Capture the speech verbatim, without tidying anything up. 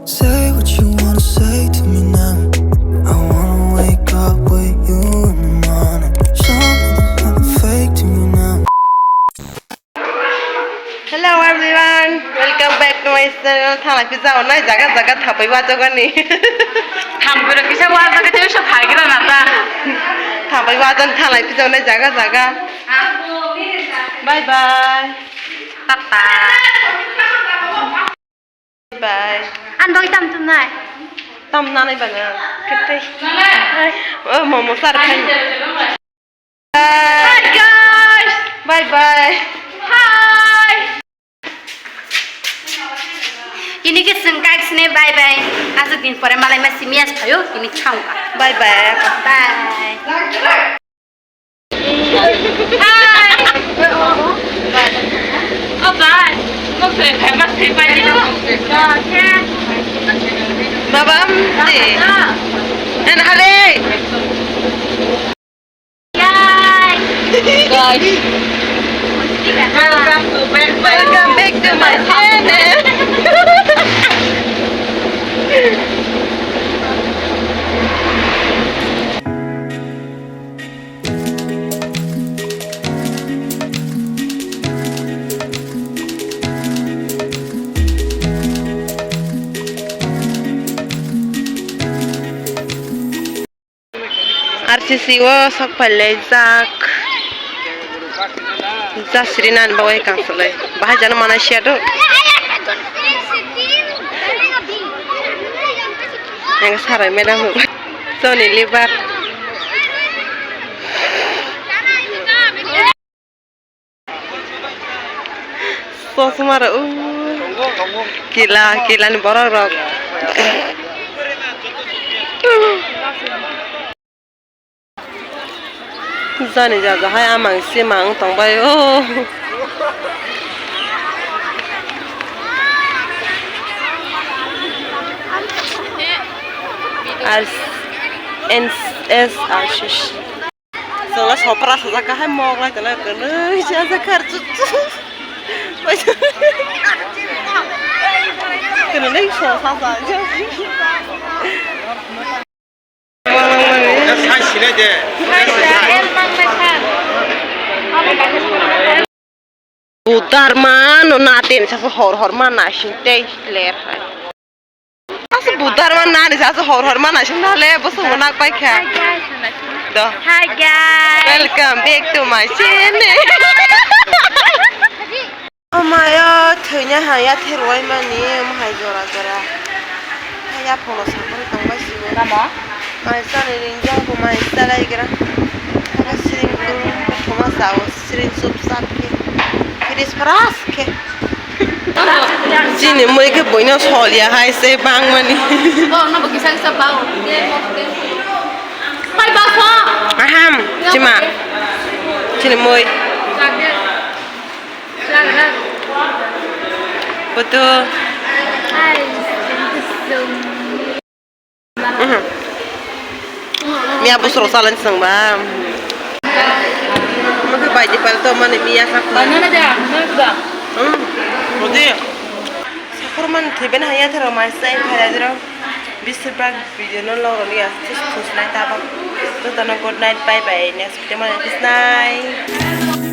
Say what you wanna say to me now. I wanna wake up with you in the morning. Something happened fake to me now. Hello everyone, welcome back to my channel. Thanglai pizza onai jaga jaga thapai wajagani. Thampura kisa wajaga tei sa phaigra nata. Thapai wajan thanglai pizza onai jaga jaga. Bye bye. Tata. Bye. Ang doi tam tum nai. Tam nanai bana. Kete. Oh, momo sar khai. Hi guys. Bye bye. Hi. Ini ke sengkai sini bye bye. Asuk din pore malai ma simias payo ini khaung ka. Bye bye. Bye. Hi. Oh, bye. Mabam di. An hale. Guys. Welcome to back, welcome back to my channel. R C C o sok pailaijak. Jasri nani bagwi kangsalai. Bahai jano manai siya do. Yang sarai madam. Sony liver. Chosma rok, uh, kila, kila ni borok rok. Jani jaga hai amang se mang tong bai o. Ar N S R C C. Chwla sopra sajak hai mok lai tala kwnwi sajak kar chu chu. Kwnwi so sajak. Sai sinai de. Budarma no natin sa hor hor ma na sing tei ler hai. Asa budarma nani sa hor hor ma na sing na le bo sung nak pai kha. Do. Hi guys. Welcome back to my channel. Amaya thwina ha ya therwai mani mo hai jora jora. Hai ya phono sakori tong bai si. Tamo? Mai sani ringjak bo mai salai gra. Abo siring kuru thoma sao siring sup sap khe. Firis pras khe. Chini mui khe buino soliya hai se bangmani. Oh, no bo kisa kisa bao. Pai ba kho. Aham, chima. Chini mui. Putu. Miya busro salan sangba. Mungkin baik di palto mana miya sakna. Hmm. Sakor man thiben haya thero mai sai phaya jero. Bisir bag video no log ni ya tus tus nai tabak. Tuh tano good night, bye bye, next video mana tus nai.